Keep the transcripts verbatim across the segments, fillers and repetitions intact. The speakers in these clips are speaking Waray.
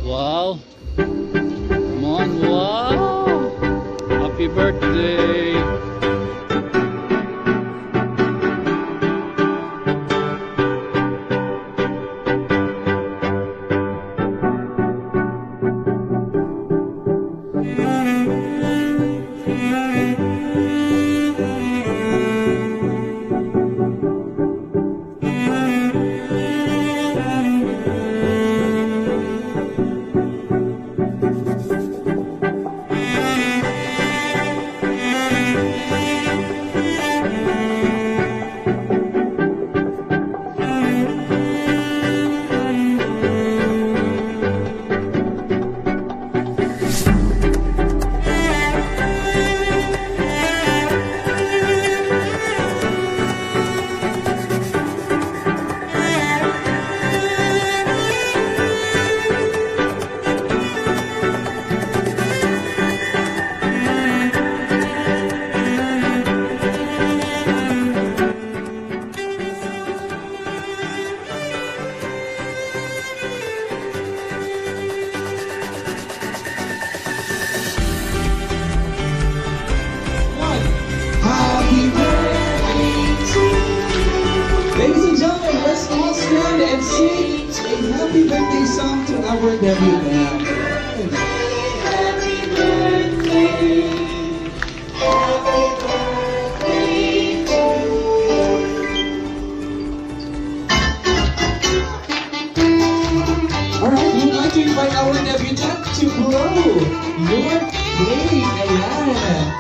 Wow. Come on, wow. Happy birthday. Happy birthday to you. Ladies and gentlemen, let's all stand and sing a happy birthday song to our debutante. Happy birthday. Happy birthday to you. All right, we would like to invite our debutante to blow your cake. Ayan.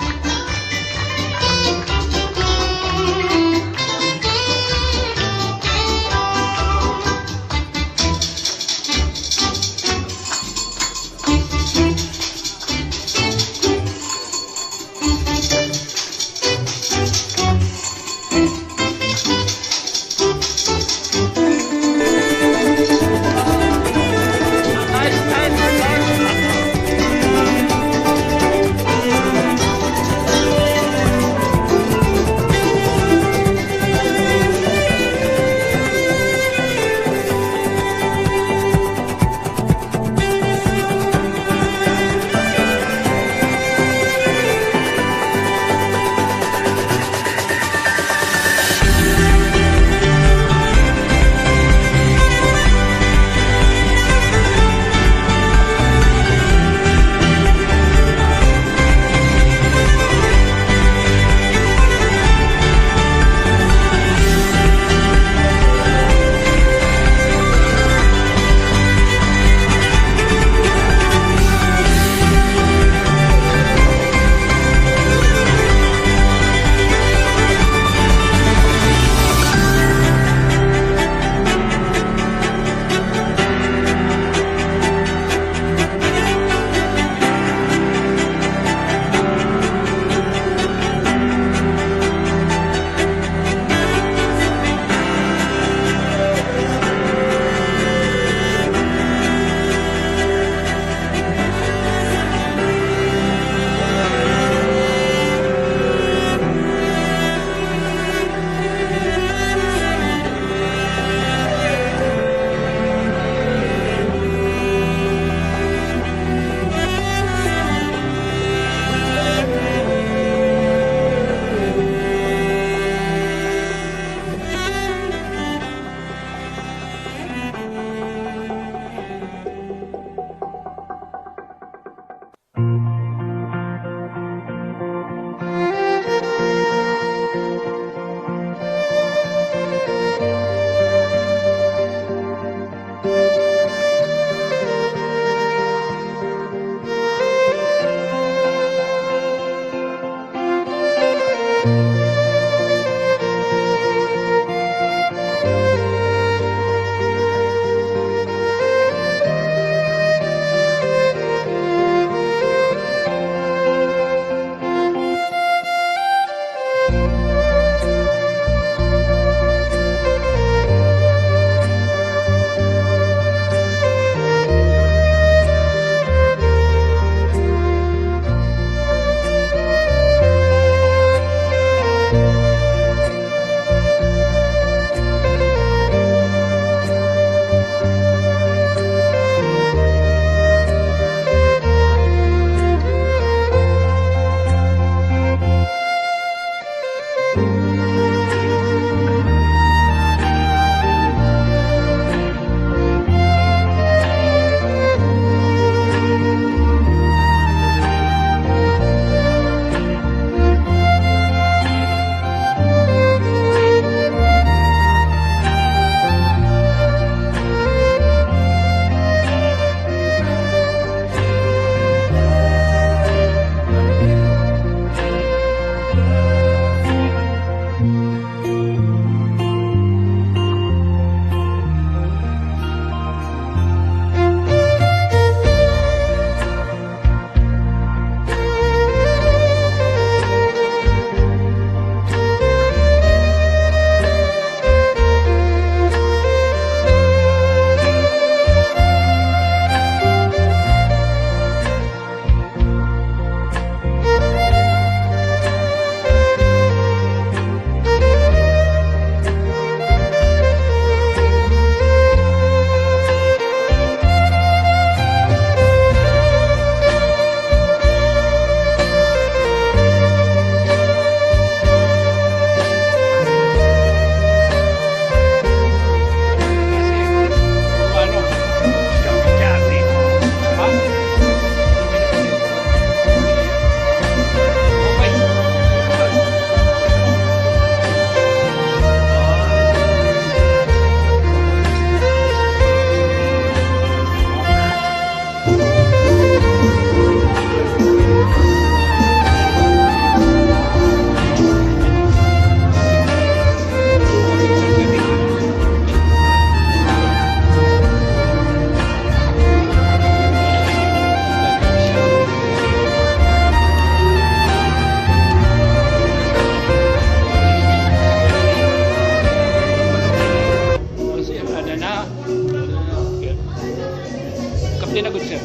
Tinagot, sir.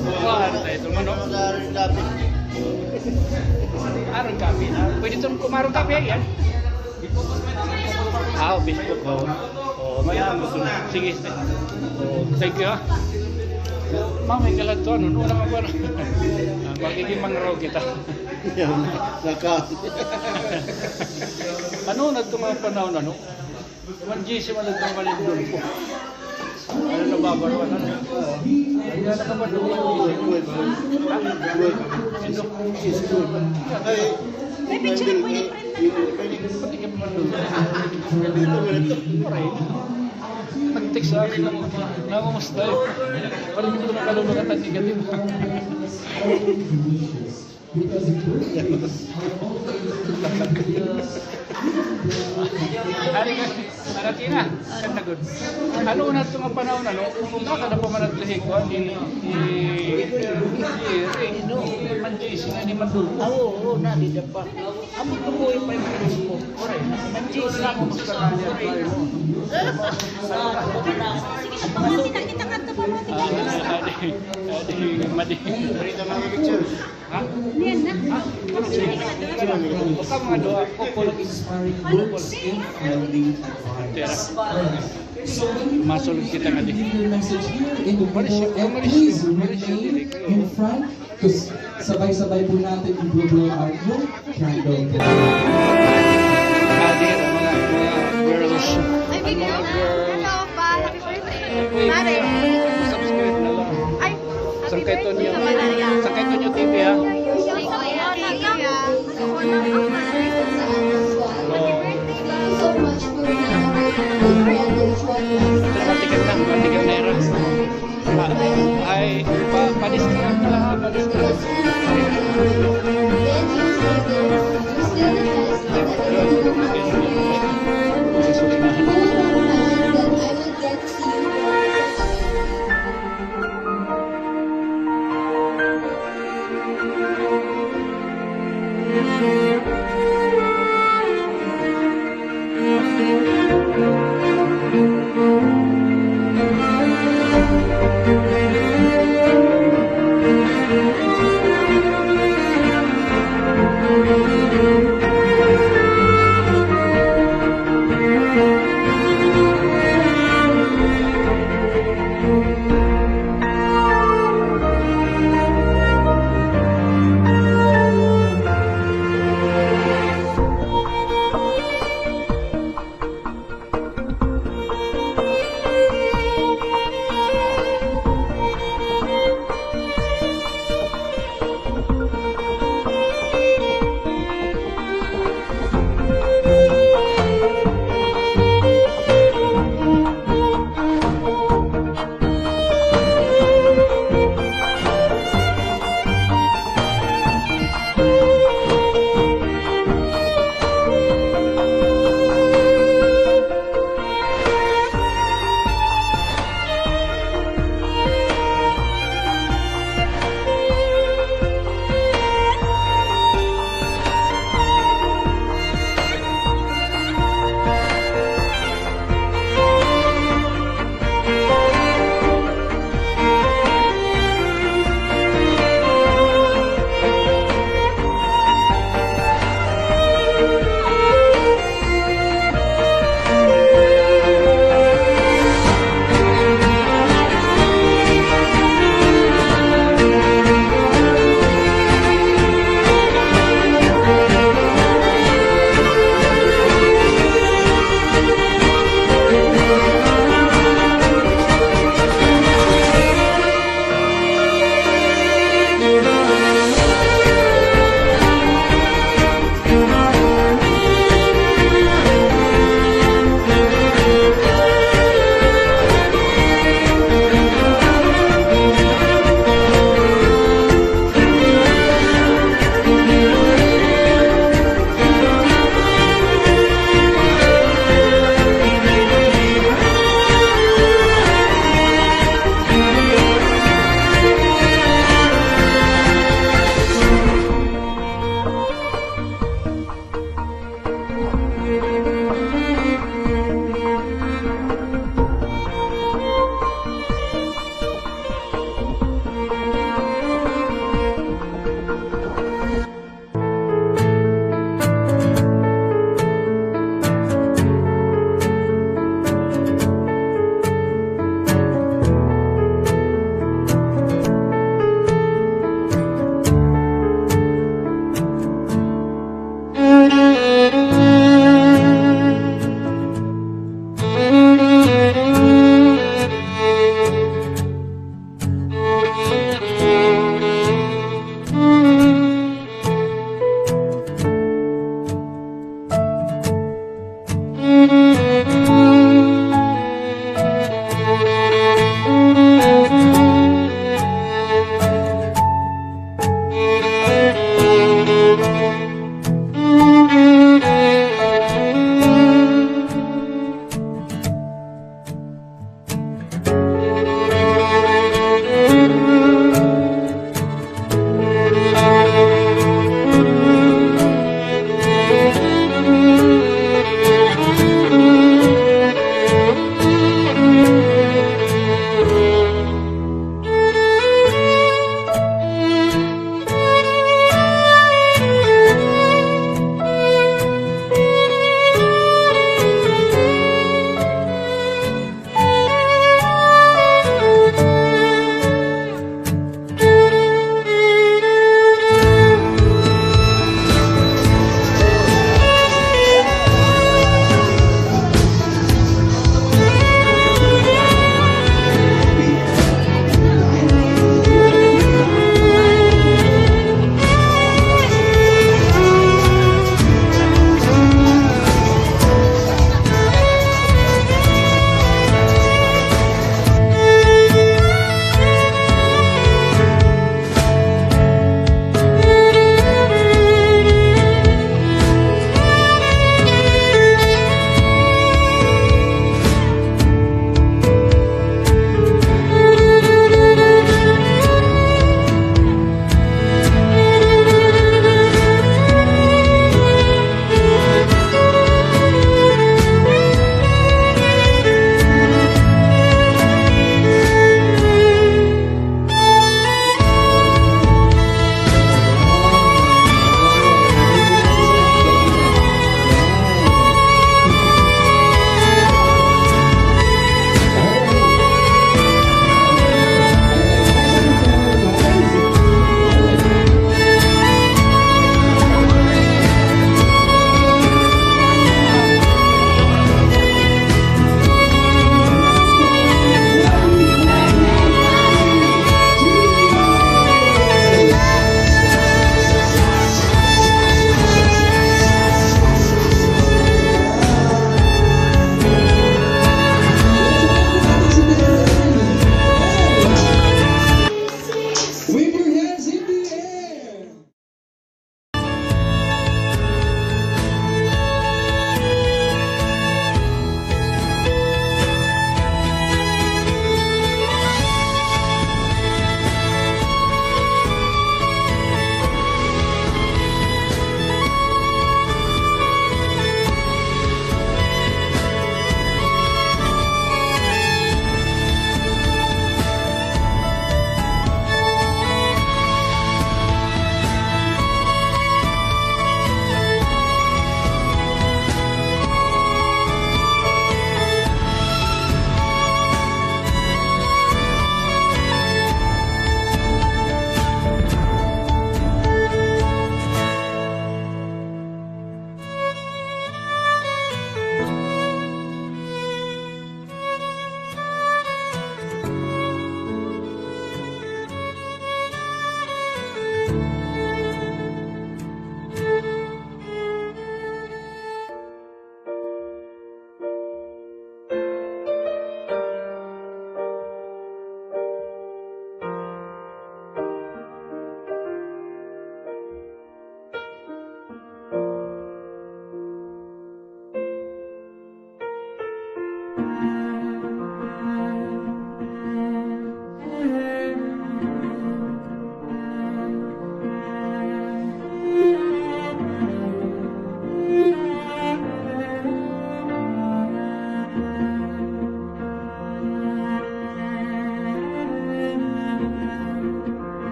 Kuha, ano tayo ito, manok? Aron kape na. Pwede itong kumarong kape, yan. Ah, Facebook ko. Oh, may ano, sir. Sige, sir. Oh, thank you, ha. Mamay ka lang ito, ano, wala ka pa. Ah, magiging mangraw kita. Yan, naka. Ano na ito mga panahon, ano? One G C man ito, malindol ko. Ano na, babaruan, ano? Ay, na ka ba doon, one G C? Ha? Sino? Ay, may picture po ni friend na. Pati ka pa doon. Aray. Nag-text sa akin, nangumusta eh. Parang hindi ko nakalulungatan, negative. Ano na, Tina? Ano na gud? Ano na ito nga panahon, ano? Kung nakada pa man ito, hiko, ni, ni, ni, ni, man J C na ni Maduro. Ah, oo, oo, nadida pa. Amo ko po yung may gusto ko. Correct. Man J C na ako gusto ko. Correct. Sige, sige, kita, kita ka ito pa, mga tika. Ah, adi, adi, madi. Balita, mga pictures. Ha? Niyan na. Ha? Baka mga duha, couple. Tira. Masulod kita nga di. Marisyo, marisyo, marisyo, dili ko. In front, 'cause sabay-sabay po natin i-blow out yung candle. Adi, mga, mga girls. Ay, mga girls. Hello, pa. Happy birthday. Pare. Subscribe na lang. Ay, San Kaitonyo. San Kaitonyo T V, ha? Ito, matigas na, matigas na ira. Ah, ay, pa, pa-discount na lang, ha? Pa-discount.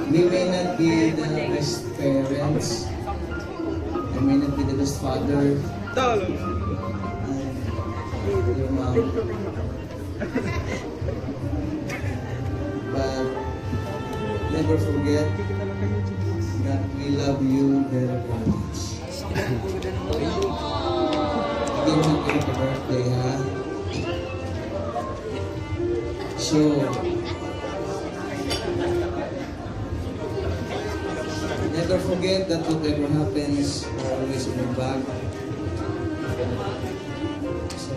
We may not be the best parents. I may not be the best father. And your mom. But never forget that we love you very much. Again, happy birthday, ha? So, never forget that whatever happens, we're always in your back. So,